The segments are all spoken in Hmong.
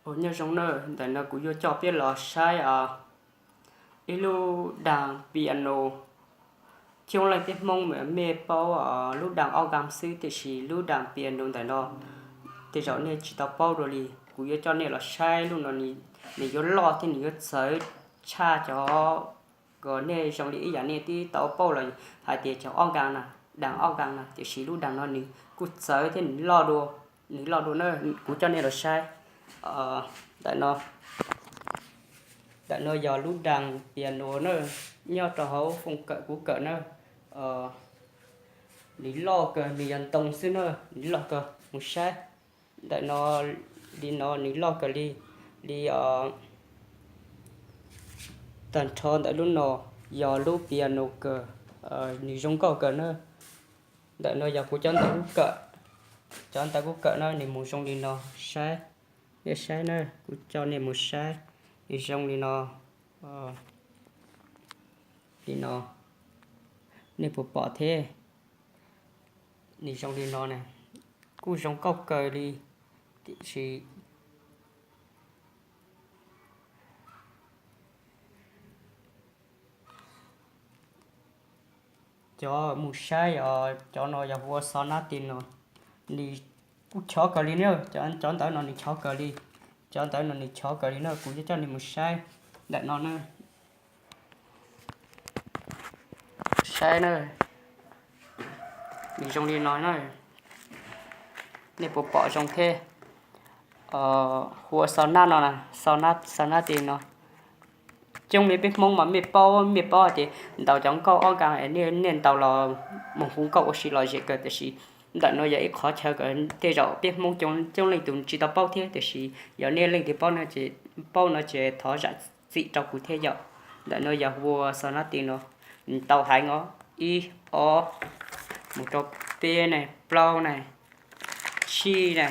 Ua nyob zoo na, ntawm no kuv yuav coj peb los saib ib lub daas piano. Coob leej peb Hmoob mej paub lub daas organ xwb, tiam sis lub daas piano ntawm no tej zaum nej tsis tau paub dua li. Kuv yuav coj nej los saib lub no, nws yuav loj thiab nws yuav txawv tshaj cov uas nej zoo li ib yam nej twb tau paub los hais tias cov organ na, daas organ na, tiam sis lub daas no nws kuj txawv thiab nws loj dua, nws loj dua na. Kuv coj nej los saib ntawm no. Ntawm no yog lub daas piano na, nyob rau hauv foom kawm kuv kawm na. Nws loj kawg, nws yog ntoo xwb na, nws loj kawg, mus saib. Ntawm no, li no nws loj kawg li, li tag nrho ntawm lub no yog lub piano kawg, nws zoo nkauj kawg na. Ntawm no yog kuv cov ntawv kuv kawm, cov ntawv kuv kawm na, nws mus zoo li no, saib, nej saib na, kuv coj nej mus saib, nws zoo li no, li no, nej puas pom thiab? Nws zoo li no na, kuj zoo nkauj kawg li, tiam sis cov mus saib os, cov no yog hu ua xo nab tis no, nws kuj chov kawg li na, cov ntawv no nws chov kawg li, cov ntawv no nws chov kawg li na, kuv yuav coj nej mus saib ntawm no na. Saib na, nws zoo li no na, nej puas pom zoo thiab? Hu ua xo nab no, xo nab tis no. Coob li peb Hmoob mas mej paub, mej paub tias ntaus cov nkauj organ, nej ntaus los mus hu nkauj ua si los zem kawg, tiam sis ntawm no yog ib qhov chaw uas tej zaum peb Hmoob coob leej tus tsis tau paub thiab, tiam sis yog nej leej twg paub no ces thov zam txim rau kuv thiab yom. Ntawm no yog hu ua xo nab tis no, nws tau heev os, ib, ob, mus rau peb ne, plaub ne, tsib ne,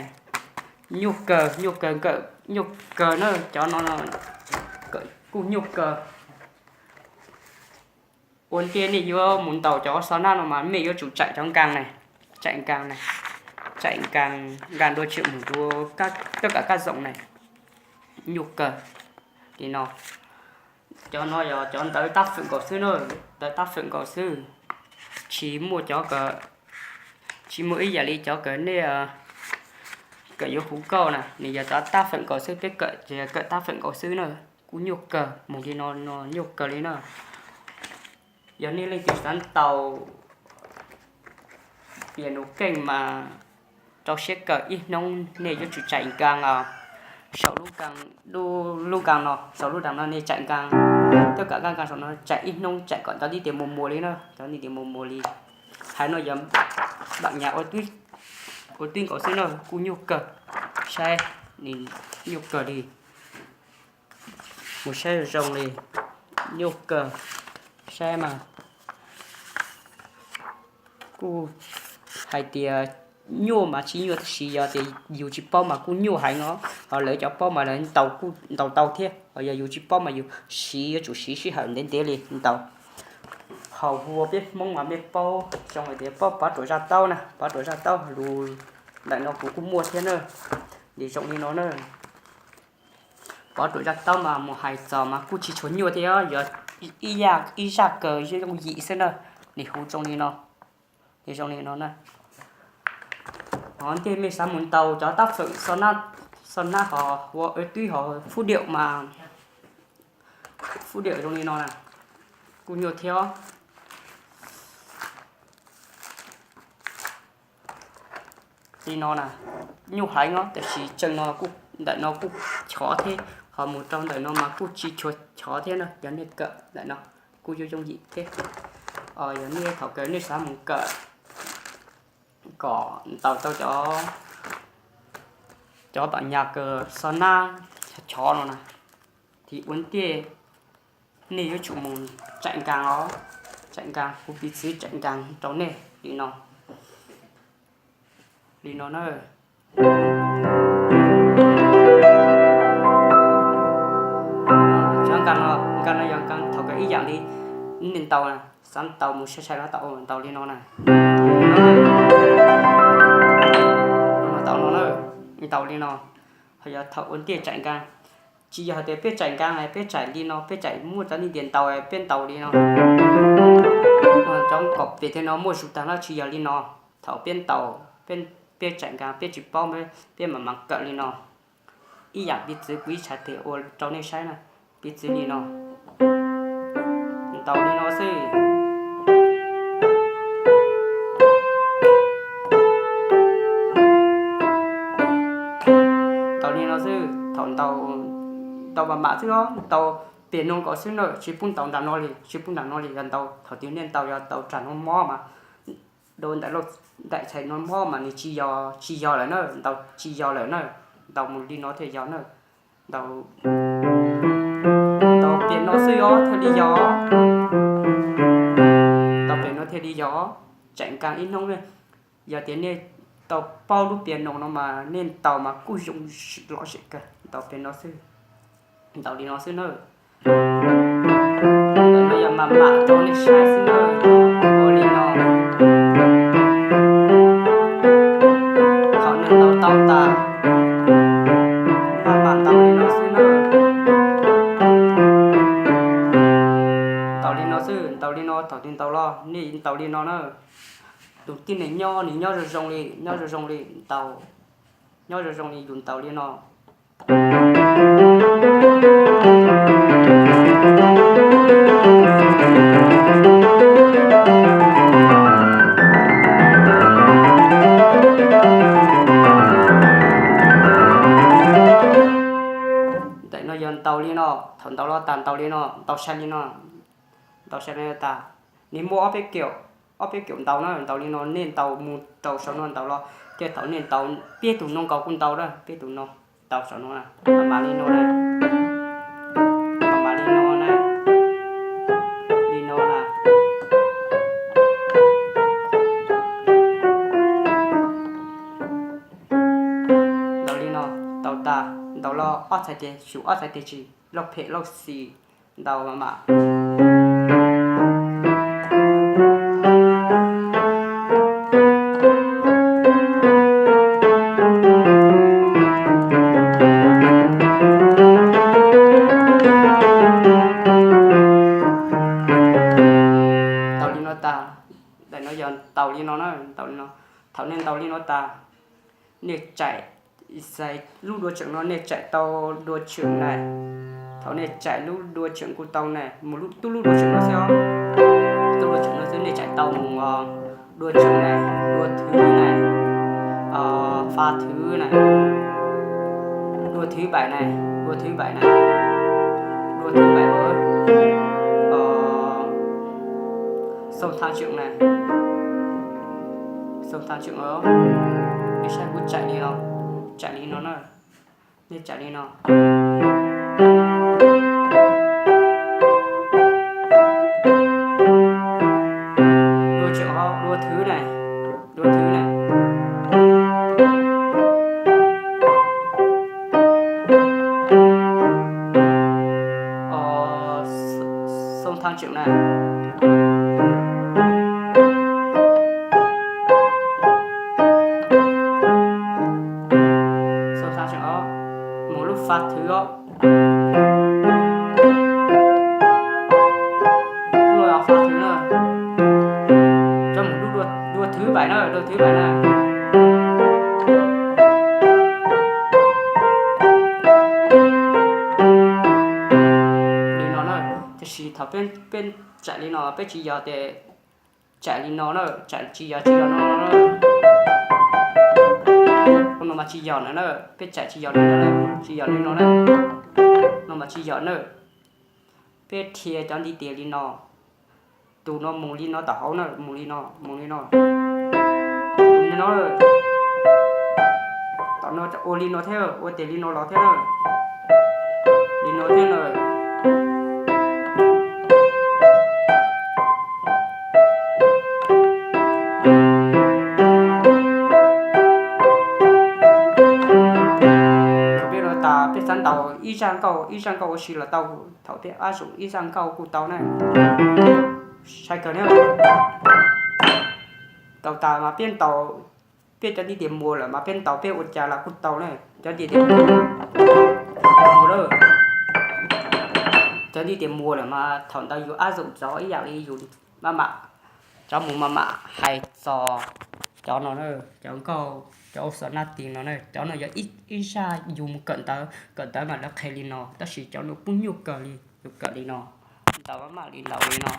nyuaj kawg, nyuaj kawg, nyuaj kawg na, cov no kuj nyuaj kawg. Ua ntej nej yuav mus ntaus cov xo nab no mas mej yuav tsum tsaim cov nkaas na, tsaim nkaas na, tsaim nkaas, nkaas dua tsis mus dua, tej kam kaj zoom na, nyuaj kawg li no. Cov no yog cov ntawv tab fwm nkaus xwb na, ntawv tab fwm nkaus xwb, tsis muaj cov, tsis muaj ib yam li cov uas nej kawm yuav hu nkauj na, nws yog cov tab fwm nkaus xwb, peb kawm ces yog kawm tab fwm nkaus xwb na, kuj nyuaj kawg, mus li no no nyuaj kawg li na. Yog nej leej twg xav ntaus piano keej mas rau siab kawm, ib hnub nej yuav tsum tsaim nkaas os, saum lub nkaas no, saum lub daas no nej tsaim nkaas, tej kam kaj nkaas saum no tsaim ib hnub, tsaim kom cov ntiv tes mus muas li na, cov ntiv tes mus muas li. Hais no yog npaum nyas ua twb nkaus xwb na, kuj nyuaj kawg, saib, nws nyuaj kawg li. Mus saib zoo li, nyuaj kawg, saib mas kuj hais tias nyuaj mas tsis nyuaj, tab sis yog tias yus tsis paub mas kuj nyuaj heev os, ho lawv cov paub mas lawv ntaus kuj ntaus tau thiab, ho yog yus tsis paub mas yus siv yuav tsum siv sij hawm ntev ntev li ntaus. Ho hu ua peb Hmoob mas mej paub zoo hais tias paub pov ruam zaj taub na, pov ruam zaj taub lus ntawm no kuv kuj muaj thiab na, nws zoo li no na. Pov ruam zaj taub mas mus hais txog mas kuj tsis tshua nyuaj thiab, yog ib yam, ib zaj kawg yooj yim xwb na, nws hu zoo li no, nws zoo li no na. Ho ntej mej xav mus ntaus cov tab fwm xo nab, xo nab ho ua twb ho fub diaum mas, fub diaum zoo li no na, kuj nyuaj thiab. Li no na, nyuaj heev os, tiam sis tseem no, ntawm no kuj chov thiab, ho mus rau ntawm no mas kuj tsis tshua chov thiab na, yog nej kawm ntawm no kuj yooj yooj yim thiab. Yog nej thaum kawg nej xav mus kawm kom ntaus tau cov, cov pam nyas kawg xo nab chov no na, thiab ua ntej nej yuav tsum mus tsaim nkaas os, tsaim nkaas, kuv piv txwv tsaim nkaas rau nej li no, li no na. Cov nkaas no, nkaas no yog nkaas thaum kawg ib yam li nej ntaus, xav ntaus mus sai sai los tau, ntaus li no na. Ntaus no na, ntaus li no. Yog thaum ua ntej tsaim nkaas, tsis yog hais tias peb tsaim nkaas, peb tsaim li no, peb tsaim muaj cov ntiag ntaus peb ntaus li no. Cov kom pem tej no muaj zus tag no tsis yog li no. Thaum peb ntaus, peb tsaim nkaas peb tsis paub, peb mam mam kawm li no. Ib yam piv txwv kuv ib tshav twg ua rau nej saib na, piv txwv li no, ntaus li no xwb. Ntaus li no xwb, thaum ntaus, ntaus mam mam xwb os, ntaus piav no nkaus xwb na, tsis pub ntaus nram no li, tsis pub nram no li. Yog ntaus thaum twg nej ntaus yog ntaus nram no mob mas, ntaus nram lauj, nram txhais no mob mas nws tsis yog, tsis yog lawm na, ntaus tsis yog lawm na. Ntaus mus li no thiaj yog na. Ntaus, ntaus piav no xwb os thiaj li yog, ntaus piav no thiaj li yog. Tsaim nkaas ib hnub, yog tias nej tau paub lub piav no no mas nej ntaus mas kuj zoo lom zem kawg. Ntaus piav no xwb, ntaus li no xwb na. Ntawm no yog mam mam rau nej saib xwb na, ua li no. Thaum nej ntaus tau tas, mam mam ntaus li no xwb na. Ntaus li no xwb, ntaus li no, thaum twg ntaus los nej ntaus li no na. Tus tib neeg nyob nws nyob zoo zoo li, nyob zoo zoo li ntaus, nyob zoo zoo li yus ntaus li no. Ntawm no yog ntaus li no, thaum ntaus los tas ntaus li no, ntaus sai li no, ntaus sai li no tas. Nws muaj ob peb kiaum, ob peb kiaum ntaus na, ntaus li no nej ntaus mus rau saum no ntaus los, thiaj thaum nej ntaus peb tus no nkaus kuj ntaus na, peb tus no ntaus saum no na, mam li no na, mam li no na, li no na. Ntaus li no, ntaus tas, ntaus los ob txhais tes xyum ob txhais tes tsis, lauj phem lauj xis, ntaus mam mam. Ntaus li no tas, ntawm no yog ntaus li no na, ntaus li no. Thaum nej ntaus li no tas, nej tsaim, xais lub dua tseem no nej tsaim tau dua tseem na. Thaum nej tsaim lub dua tseem kuj tau na, mus lub, tub lub dua tseem no xwb os. Tub dua tseem no xwb nej tsaim tau mus dua tseem na, dua thwv na, fa thwv na, dua thwv npaim na, dua thwv npaim na, dua thwv npaim, xoo tha tseem na, xoo tha tseem os. Nej saib kuv tsaim li no, tsaim li no na, nej tsaim li no. Dua tseem os, dua thwv na, dua thwv na. Xoo tha tseem na. Xoo tha tseem os, mus lub fa thwv os. Lub fa thwv na, coj mus lub dua thwv npaim na, dua thwv npaim na. Li no na, tiam sis thaum peb tsaim li no peb tsis yog tias tsaim li no na, tsaim tsis yog, tsis yog no na. Ua no mas tsis yog na, peb tsaim tsis yog li no na, tsis yog li no na. No mas tsis yog na. Peb dhia cov ntiv tes li no, tus no mus li no tom hauv na, mus li no, mus li no. Tus no, tom no ua li no thiab, ua tias li no los thiab na, li no thiab na. Thaum peb no tas peb xav ntaus ib zaj nkauj, ib zaj nkauj ua si los tau, thaum peb ua zoo ib zaj nkauj kuj tau na. Sai kawg na. Ntaus tas mas peb ntaus Peb cov ntiv tes muag lawm mas peb ntaus peb ua cas los kuj tau na. Cov ntiv tes muag, cov ntiv tes muag lawm mas thaum ntawd yus áp dụng txog ib yam li yus maj mam, cov mus maj mam hais txog cov no na, cov nkauj, cov ua xov naj tis no na, cov no yog ib zaj yus mus kawm ntawv, kawm ntawv mas lawv qhia li no, tab sis cov no kuj nyuaj kawg li, yus kawm li no, ntaus maj mam li ntaus li no,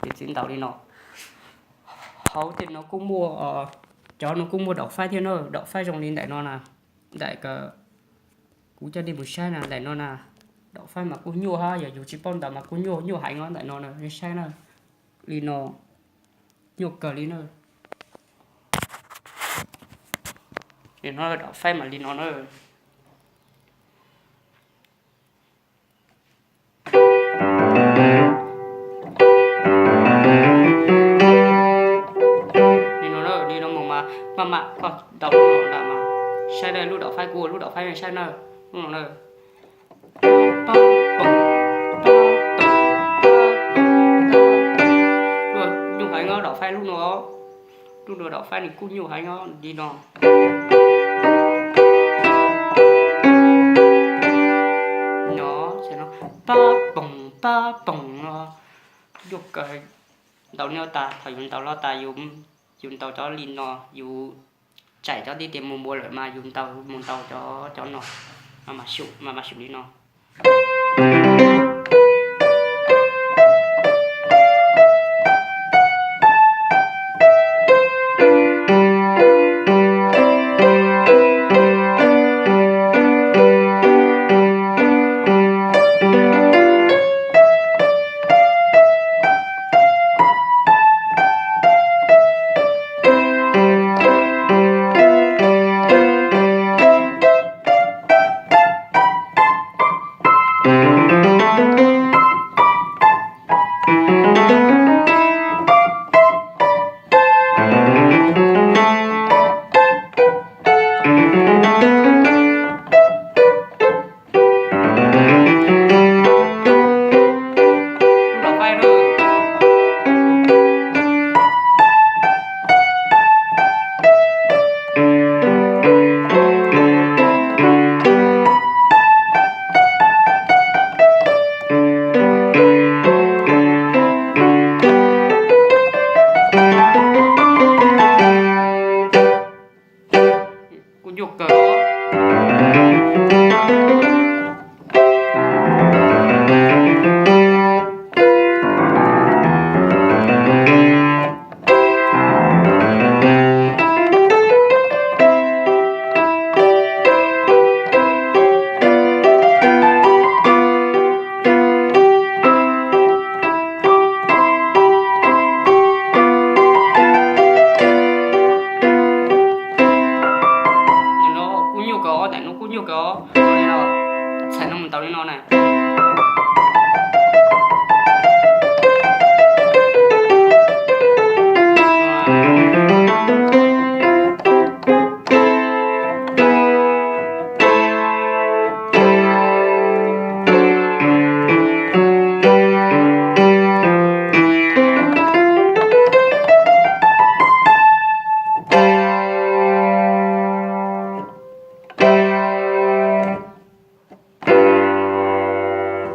yus txiv ntaus li no. Hauv tej no kuj muaj, cov no kuj muaj daum faib thiab na, daum faib zoo li ntawm no na, ntawm kuv coj nej mus saib na, ntawm no na, daum faib mas kuj nyuaj hab, yog yus tsis paub ntaus mas kuj nyuaj, nyuaj heev os ntawm no na, nej saib na, li no, nyuaj kawg li na. Li no daum faib mas li no na. Li no, li no mus mas maj mam koj ntaus lub no mas, saib na, lub daum faib kuv ua lub daum faib saib na, lub no na. Nyuaj heev os daum faib lub no, lub no daum faib nws kuj nyuaj heev os li no. No, pab poog pab poog no, nyuaj kawg. Ntaus no tas, thaum yus ntaus los tas, yus ntaus cov li no, yus tsaim cov ntiv tes mus muag lawm mas yus ntaus mus ntaus cov, cov no, mas mam xyum, mas mam xyum li no. Kuj nyuaj kawg. Kuj nyuaj kawg os, ntawm no kuj nyuaj kawg os. Txhais no mus ntaus li no na.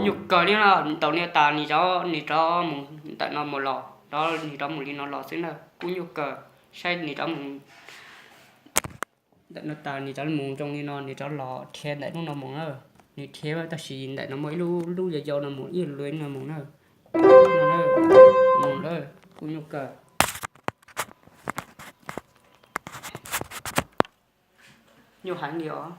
Nyuaj kawg li na, ntaus li no tas nws rov, nws rov mus ntawm no mus los, rov nws rov mus li no los xwb na, kuj nyuaj kawg, saib nws rov mus ntawm no tas nws rov mus zoo li no, nws rov los rhiav ntawm lub no mus na, nws rhiav tab sis ntawm no muaj ib lub, lub yau yau no mus ib lub no mus na, mus lawm, kuj nyuaj kawg. Nyuaj heev li os.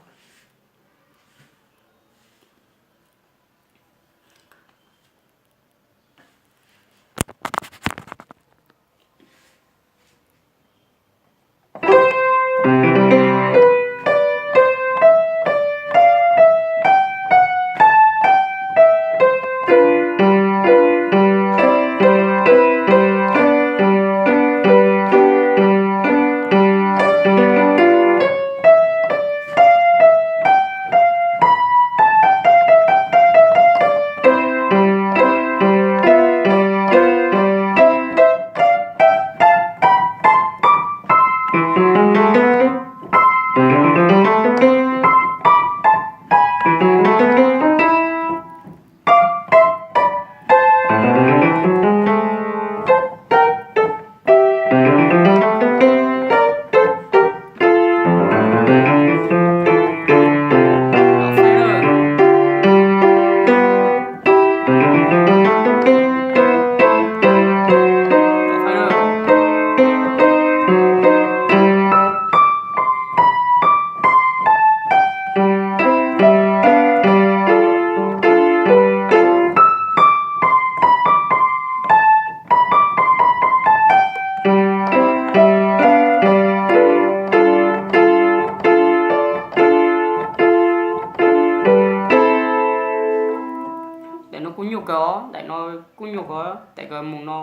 Kawg os, daim no kuj nyuaj kawg, daim kawg mus no,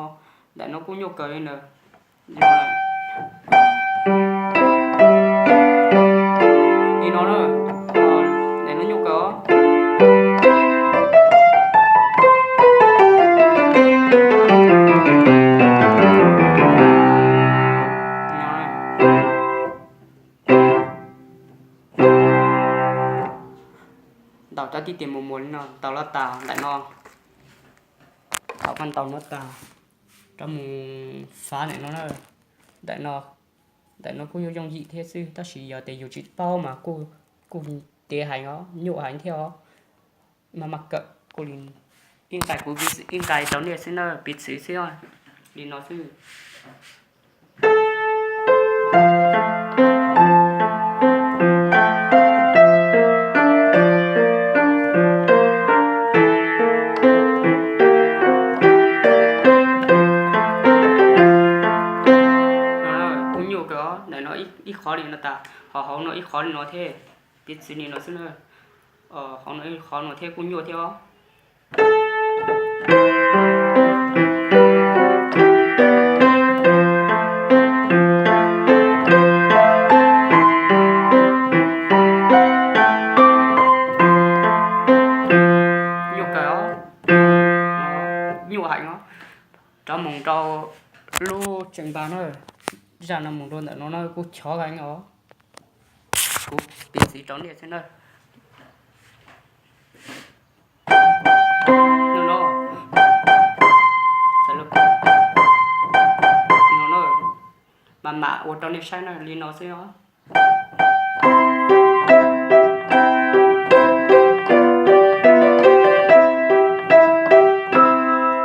daim no kuj nyuaj kawg li ntawd. Li no na, daim no nyuaj kawg os. Ntaus cov tib tias mus muas li no, ntaus los tas daim no, thaum koj ntaus no tas, rov mus fav daim no na, daim no, daim no kuj yooj yooj yim thiab xwb, tab sis yog tias yus tsis paub mas kuj, kuj tiav heev os, nyuaj heev thiab os. Maj maj kawm kuj li, ib nqai kuv ib nqai rau nej xwb na, piv txwv xwb, li no xwb. Kuj nyuaj kawg os, ntawm no ib qhov li no tas, ho hauv no ib qhov li no thiab, piv txwv li no xwb na. Hauv no ib qhov no thiab kuj nyuaj thiab os. Nyuaj kawg os, nyuaj heev os. Rov mus rau lub tseem npas na, zaj no mus rau ntawm no na kuj chov heev os. Kuv piv txwv rau nej xwb na. No, no, mam mam ua rau nej saib na, li no xwb os.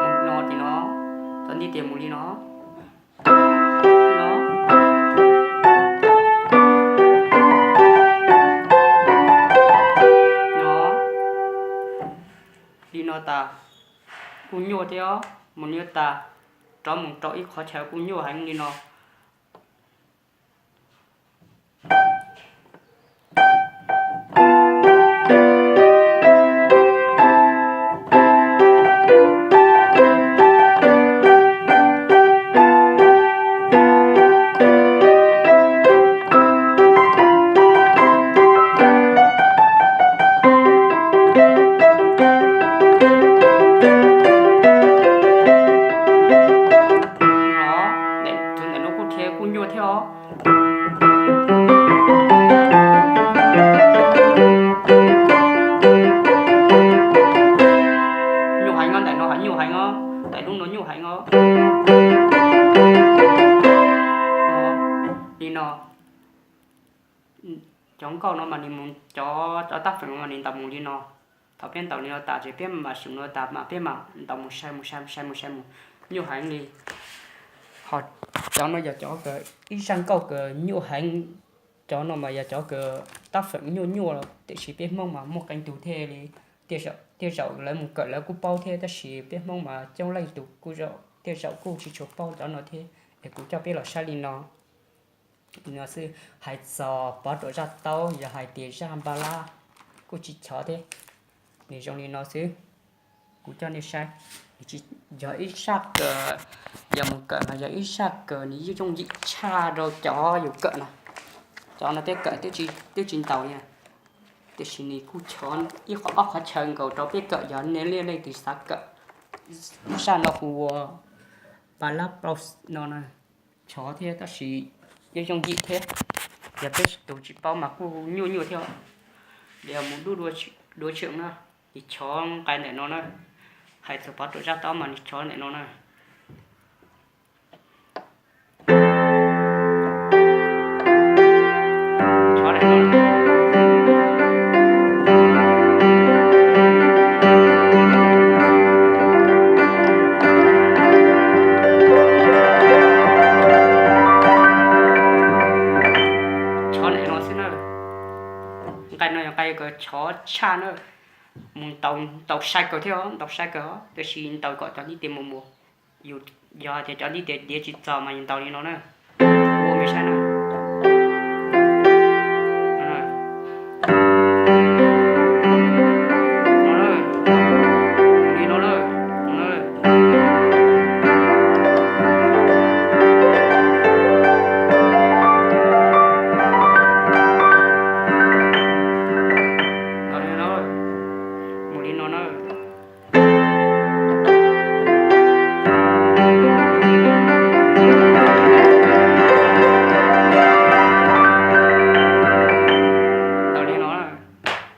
Mus no ces no, txog ntij tias mus li no. No. No. Li no tas, kuj nyuaj thiab os, mus li no tas, rov mus rau ib qhov chaw kuj nyuaj heev li no. Tus ntawm no kuj thiab kuj nyuaj thiab os. Nyuaj heev os, ntawm no nyuaj heev os, ntawm lub no nyuaj heev os. Li no, cov nkauj no mas nws mus, cov, cov tab feem no mas nws ntaus mus li no. Thaum peb ntaus li no tas ces peb mam xyuas no tas mas peb mam ntaus mus sai mus sai mus sai mus sai mus, nyuaj heev li. Ho cov no yog cov kws ib zaj nkauj kws nyuaj heev. Cov no mas yog cov kws tab feem nyuaj nyuaj, tiam sis peb Hmoob mas muaj qee tug thiaj li, tej zaum lawv mus kawm lawv kuj paub thiab, tab sis peb Hmoob mas coob leej tus kuj, tej zaum kuj tsis tshua paub cov no thiab. Es kuv coj peb los saib li no. Li no xwb, hais txog pov ruam zaj taub, yog hais tias zaj npaj lab kuj tsis chov thiab. Nws zoo li no xwb, kuv coj nej saib. Nws tsis yog ib zaj kws, yog mus kawm mas yog ib zaj kws nws yooj yim tshaj rau cov yus kawm no. Cov no peb kawm twb tsis ntaus li, tiam sis nws kuj chov ib qhov ob qhov chaw nkaus rau peb kawm, yog nej leej twg xav kawm. Zaj no hu ua npaj lab plaub no na. Chov thiab tab sis yooj yooj yim thiab, yog peb tus tsis paub mas kuj nyuaj nyuaj thiab. Li mus dub dua tseem na, nws chov nqaij ntawm no na. Hais txog pov ruam zaj taub mas nws chov ntawm no na. Chov ntawm no xwb na. Nqaij no yog nqaij kws chov tshaj na. Mus ntaus sai kawg thiab, ntaus sai kawg, tiam sis ntaus kom cov ntiv tes mus mus. Yus, yog tias cov ntiv tes diav tsis txaus mas yus ntaus li no na. Ua me saib na. Li no na.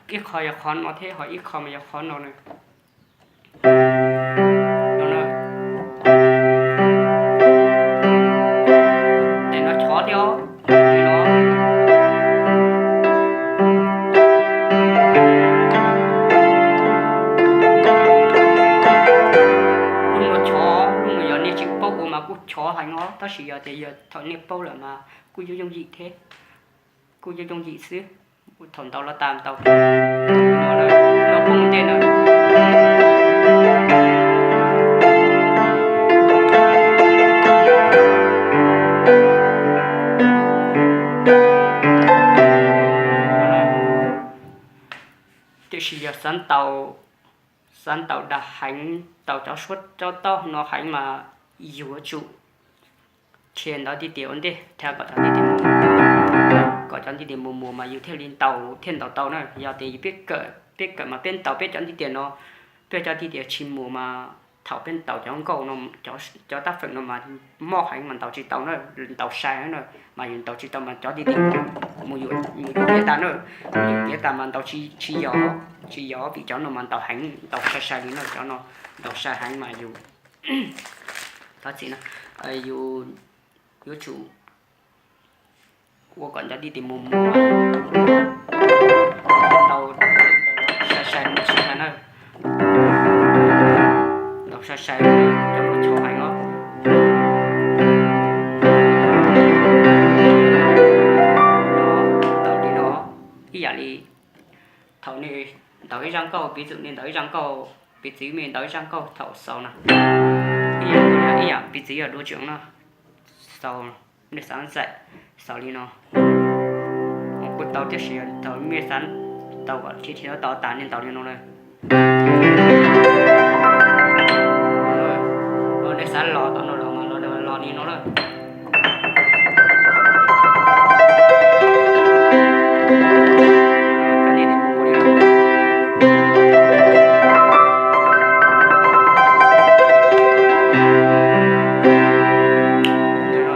Ib qho yog qhov no thiab ho ib qho mas yog qhov no na. No na. Tes no chov thiab os. No. Lub no chov, lub no yog nej tsis paub ua mas kuj chov heev os, tab sis yog tias yog thaum nej paub lawm mas kuj yooj yooj yim thiab. Kuj yooj yooj yim xwb. Thaum ntaus los tas ntaus no, no poob ntej na. Tiam sis yog xav ntaus, xav ntaus dag heev, ntaus cov suab cov taub no heev mas yus yuav tsum dhia ntawv ntiv tes ua ntej thiab kom cov ntiv tes mus, kom cov ntiv tes mus mus mas yus thiaj li ntaus thiaj ntaus tau na. Yog tias peb kawm, peb kawm mas peb ntaus peb cov ntiv tes no, peb cov ntiv tes tsis mus mas thaum peb ntaus cov nkauj no, cov tab feem no mas mob heev mas ntaus tsis tau na, ntaus sai na, mas yus ntaus tsis tau mas cov ntiv tes mus yuav tiav tas na, mus yuav tiav tas mas ntaus tsis, tsis yog, tsis yog vim cov no mas ntaus heev, ntaus sai sai li na, cov no ntaus sai heev mas yus, thov txim na, yus yuav tsum ua kom cov ntiv tes mus mus, ntaus sai sai mus sai na, ntaus sai sai cov no chov heev os. Ntaus li no, ib yam li thaum nej ntaus ib zaj nkauj, piv txwv nej ntaus ib zaj nkauj, piv txwv nej ntaus ib zaj nkauj thaum xaus na, ib yam, ib yam piv txwv yog dua tseem no, xaus, nej xav ntxaim, xaus li no kuj tau, tiam sis yog thaum nej xav tau kom dhia dhia tau tas nej ntaus li no na. Nej xav los tom no los mas los, los li no na.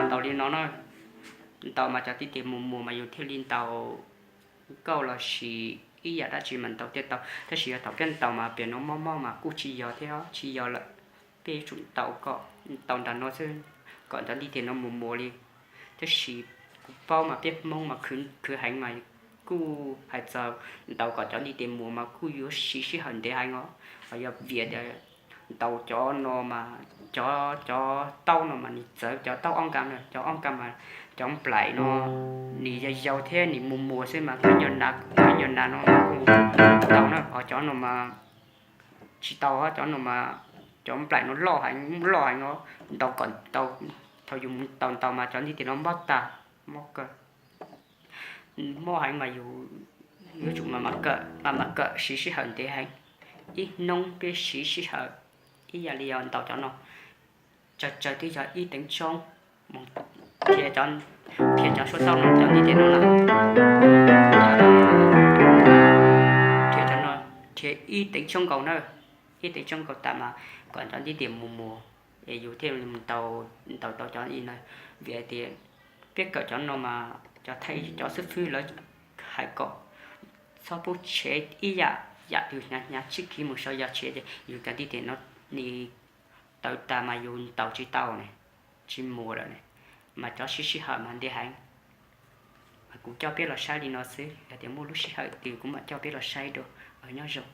Ntaus li no na, ntaus mas cov ntiv tes mus mus mas yus thiaj li ntaus nkauj los sis ib yam dab tsi mas ntaus thiaj tau, tab sis yog thaum peb ntaus mas piav no mob mob mas kuj tsis yog thiab, tsis yog lawm. Peb yuav tsum ntaus kom, ntaus nram no xwb, kom cov ntiv tes no mus mus li. Tab sis kuv paub mas peb Hmoob mas khwv heev mas kuj hais txog ntaus kom cov ntiv tes mus mas kuj yuav siv sij hawm ntev heev os. Ho yog vim tias ntaus cov no mas cov, cov taub no mas nws txawv cov taub ob nkam na, cov ob nkam mas cov nplaim no nws yau yau thiab nws mus mus xwb mas khaub ncaws nas, khaub ncaws nas no mas kuj tau na, ho cov no mas tsis tau, cov no mas cov nplaim no loj heev, loj heev os, ntaus kom tau, thaum yus mus ntaus ntaus mas cov ntiv tes no mob tag, mob kawg, mob heev mas yus yuav tsum mam mam kawm, mam mam kawm siv sij hawm ntev heev. Ib hnub peb siv sij hawm ib yam li yog ntaus cov no, tsawg tsawg twb yog ib teev tsoob, mus dhia cov, dhia cov suab taub no cov ntiv tes no na, dhia cov no, dhia ib teev tsoob nkaus na, ib teev tsoob nkaus tas mas kom cov ntiv tes mus mus, es yus thiaj li mus ntaus, ntaus tau cov i na. Vim hais tias peb kawm cov no mas cov thaij cov xib fwb lawv hais kom txhob pub tshev ib yam, yam twg hnyav hnyav tsib kiv mus sau yog tshev ces yus cov ntiv tes no nws tawv tas mas yus ntaus tsis tau ne, tsis mus lawm ne. Mas cov siv sij hawm mas ntev heev. Mas kuv coj peb los saib li no xwb, yog tias muaj lub sij hawm twg kuv mam coj peb los saib dua. Nyob zoo.